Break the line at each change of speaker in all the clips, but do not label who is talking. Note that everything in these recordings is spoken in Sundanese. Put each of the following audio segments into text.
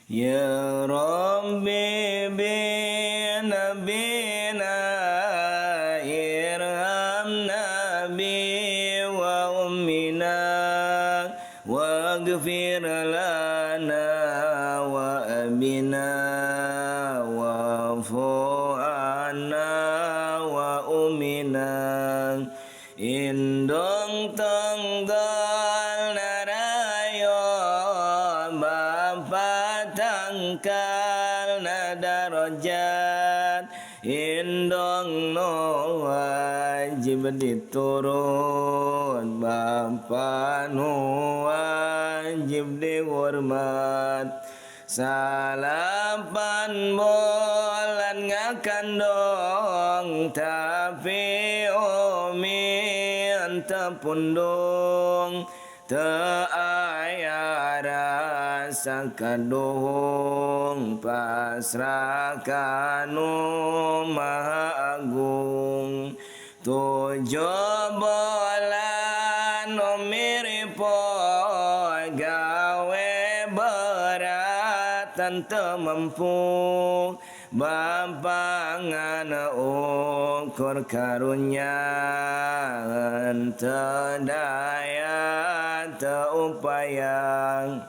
Ya Rabbi bina bina irhamna bi wa ummina waghfir lana wa abina wa'fu anna wa ummina. Indung tunggal narayo bapa tangkal nada darajat indung no wajib diturut bapa nu wajib dihormat. 9 bulan ngakandong tapi umi henteu pundung teu aya rasa kaduhung pasrah kanu maha agung. 7 bulan umi ripoh gawe berat teu mampu bapa ngan ukur karunya teu daya teu upaya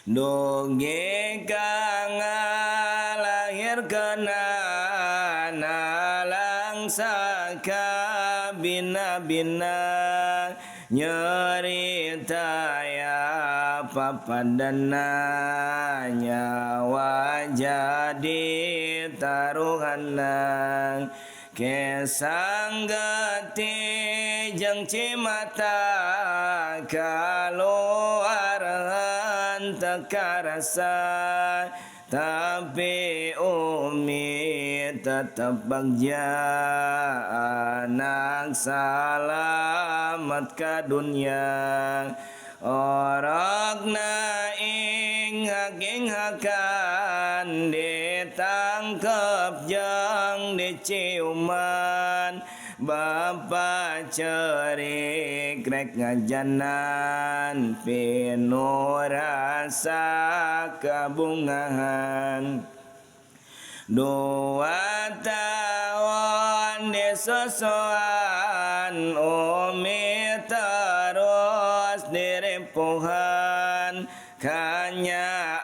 dugi ka ngalahirkeunana nalangsa ka bina-bina nyeri taya papadana nyawa jadi taruhanna. Kesang getih jeung cimata kaluar henteu karasa tapi umi tetap bagja anak salamat ka dunia. Orokna inghak-inghakan ditangkep jeung diciuman bapa cerik rek ngajanan pinuh rasa kabungahan. 2 tahun disusuan umi terus direpohan kanya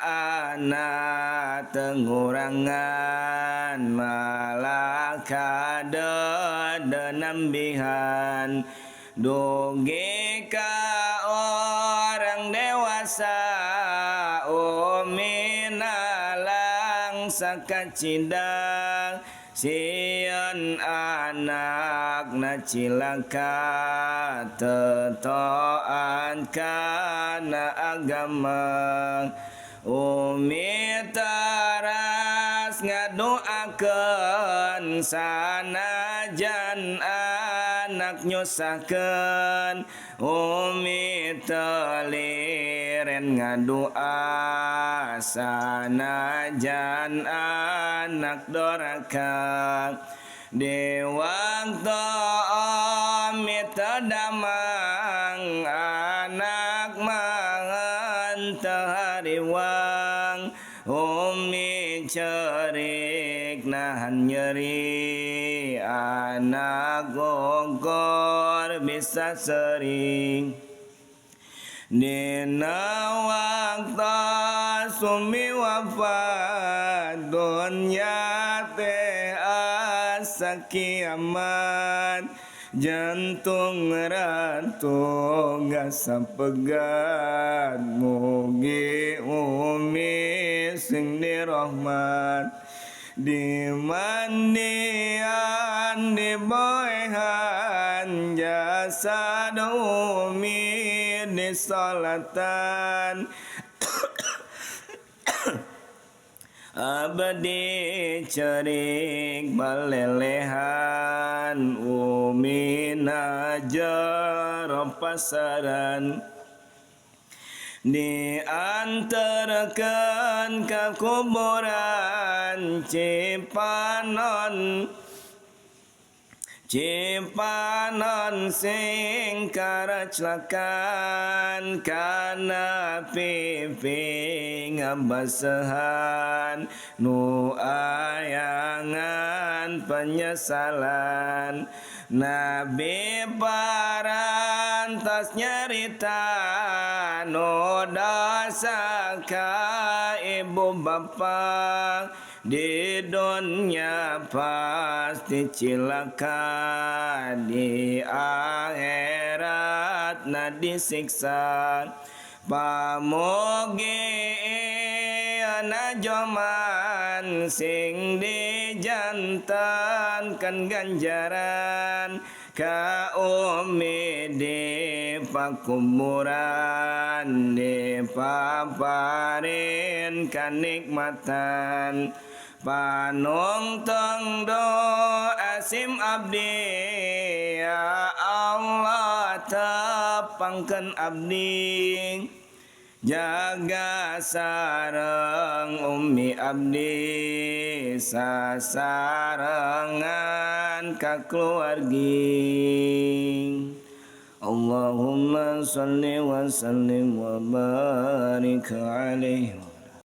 anak teu ngurangan malah kadede nambihan dugi ka orang dewasa umi nalangsa kacida sieun anakna cilaka teu taat kana agama. Umi teras ngadoakeun sanajan anak nyusahkeun umi teu liren ngadua sanajan anak doraka. Di waktu umi teu damang anak mah henteu hariwang umi cerik nahan nyeri anak gogor bisa sering. Dina waktu umi wafat dunya teh asa kiamat jantung ratu sapegat mugi umi sing dirahmat dimandian diboehan jasad umi disolatan. Abdi cerik balelehan umi na jero pasaran diantarkan ke kuburan Cipanon. Cipanon sing karaclakan kana pipi ngabasehan nu ayangan penyesalan. Nabi parantos nyarita nu dosa ka ibu bapa di dunia pasti cilaka, di akhirat na disiksa. Pamugi na joman sing dijantenkeun ganjaran ka umi di pakuburan, di paparin kanikmatan. Panungtung doa sim abdi, ya Allah tepangkeun abdi, jaga sareng umi abdi sasarengan ka keluargi. Allahumma salli wa sallim wa barik alaihi.